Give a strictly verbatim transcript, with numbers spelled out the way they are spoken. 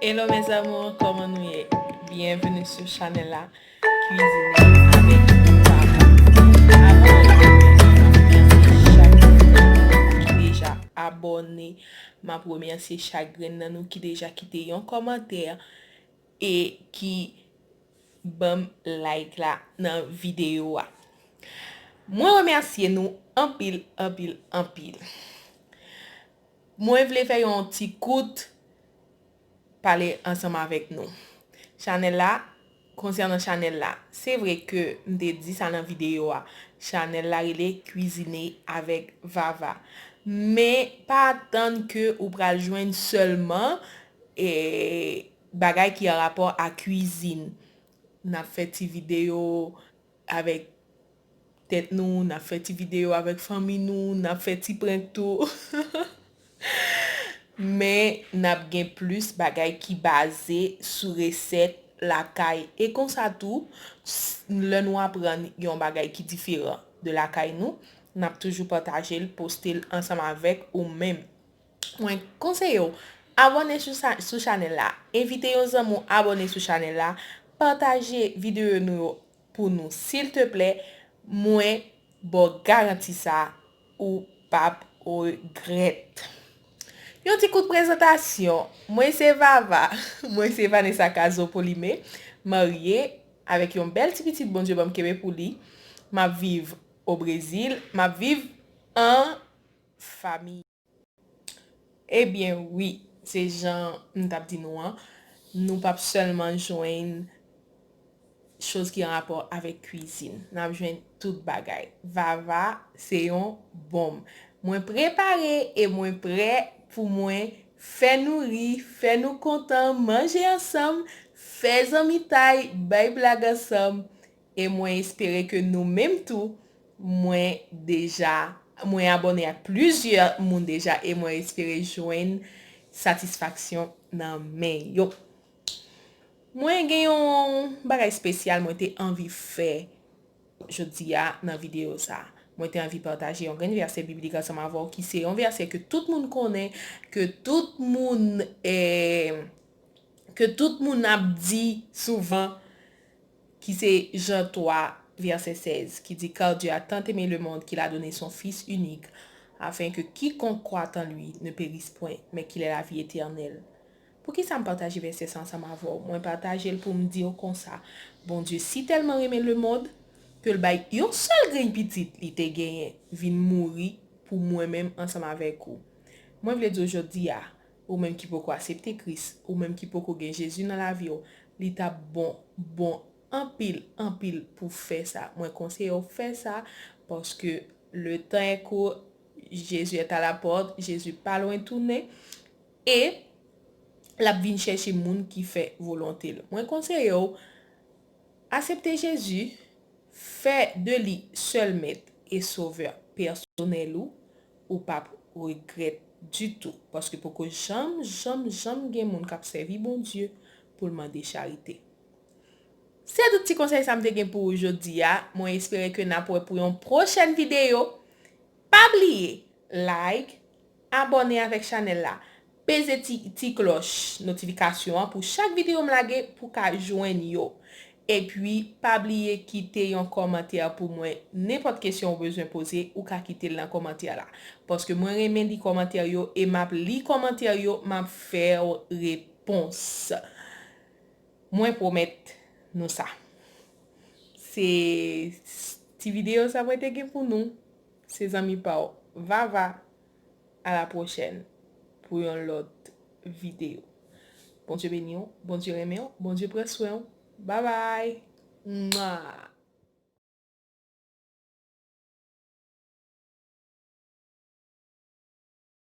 Hello mes amours, kòman nou ye? Byenveni sou chanèl la, Kwizine avèk Vava. Avan nou kòmanse, m ap remèsye chak grenn nan nou ki deja abòne. M ap remèsye chak grenn nan nou ki deja kite yon kòmantè e ki ban m like la nan videyo a. Mwen remèsye nou anpil, anpil, anpil. Mwen vle fè yon ti kout pale ansanm avèk nou. Chanèl la, konsènan chanèl la, se vre ke m te di sa nan videyo a, chanèl la rele Kwizine avèk Vava. Men pa atann ke ou pral jwenn sèlman e bagay ki an rapò a kwizin. N ap fè ti videyo avèk tèt nou, n ap fè ti videyo avèk fanmi nou, n ap fè ti prank tou. Men n ap gen plis bagay ki baze sou resèt lakay. E konsa tou, s- lè nou aprann yon bagay ki diferan de lakay nou, n ap toujou pataje l, poste l ansanm avèk ou menm. Mwen konseye w abòne sou, sa- sou chanèl la, envite yon zanmi w abòne sou chanèl la, pataje videyo nou yo pou nou silteplè. Mwen ba w garanti sa, ou p ap regrèt. Yon ti kout prezantasyon, mwen se Vava, mwen se Vanessa Cazo Polime, marye avèk yon bèl ti pitit Bondye ban m kenbe pou li. M ap viv o Brezil, m ap viv an fanmi. Ebyen wi, se jan m t ap di nou an, nou p ap sèlman jwenn choz ki an rapò avèk kwizin. N ap jwenn tout bagay. Vava se yon bonm. Mwen prepare e mwen prè pou mwen fè nou ri, fè nou kontan, manje ansanm, fè zanmitay, bay blag ansanm. E mwen espere ke nou menm tou, mwen deja, mwen abòne ak plizyè moun deja e mwen espere jwenn satisfaksyon nan men yo. Mwen gen yon bagay espesyal mwen te anvi fè jodi a nan videyo sa. Mwen te anvi pataje yon grenn vèsè biblik ansanm avè w ki se yon vèsè ke tout moun konnen, ke tout moun, eh, ke tout moun ap di souvan, ki se Jan twa, vèsè sèz, ki di, Car Dieu a tant aimé le monde qu'il a donné son Fils unique, afin que quiconque croit en lui ne périsse point, mais qu'il ait la vie éternelle. Poukisa m pataje vèsè sa ansanm avè w? Mwen pataje l pou m di w konsa, Bondye si tèlman renmen lemonn, ke l bay yon sèl grenn pitit li te genyen vin mouri pou mwen menm ansanm avèk ou. Mwen vle di w jodi a, ou menm ki poko aksepte Kris, ou menm ki poko gen Jezi nan lavi w, li t ap bon, bon anpil, anpil pou fè sa. Mwen konseye w fè sa, paske le temps est court, Jésus est à la porte, Jezi pa lwen tounen, e l ap vin chèche moun ki fè volonte l. Mwen konseye w aksepte Jezi, fè de li sèl mèt e sovè pèsonèl ou, ou p ap regrèt ditou, paske poko janm, janm, janm gen moun k ap sèvi Bondye pou l mande charite. Se tout ti konsèy sa m te gen pou ou jodi a. Mwen espere ke n ap wè pou yon pwochèn videyo. Pa bliye like, abòne avèk chanèl la, peze ti, ti klòch notifikasyon an pou chak videyo m lage pou ka jwenn yo. Epi, pa bliye kite yon kòmantè pou mwen. Nenpòt kesyon ou bezwen poze, ou ka kite l nan kòmantè la. Paske mwen renmen li kòmantè yo e m ap li kòmantè yo, m ap fè w repons. Mwen pwomèt nou sa. Se ti videyo sa mwen te gen pou nou. Se zanmi pa w, Vava. A la pwochèn pou yon lòt videyo. Bondye beni w, Bondye renmen w, Bondye pran swen w. Babay! Mwa!